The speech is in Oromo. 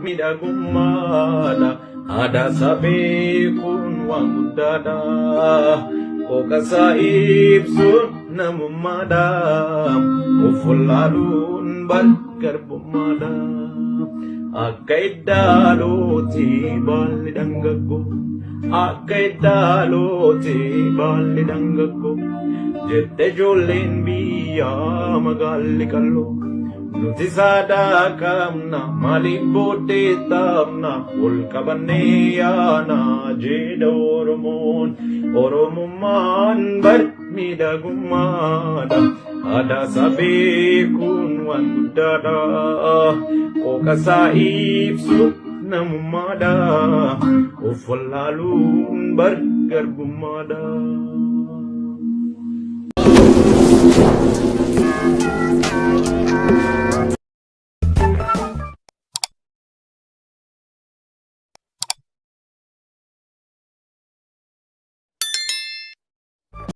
miidhagummaadha. Aadaa isaa beekuun waan guddaadha. Qooqa isaa ibsuun namummaadha. Of wallaaluun bar garbummaadha. Akka iddaalootti baalli dhangaggoo. Akka iddaalootti baalli dhangaggoo. Jette ijoolleen biyyaa magaalli qalloo. Nuti saadaa qabna maaliif booddee taphna ol qabannee yaana jedha Oromoon. Oromummaan bar miidhagummaadha. Aadaa isaa beekuun waan guddaadha. Qooqa isaa ibsuun namummaadha. Of wallaaluun bar garbummaadha.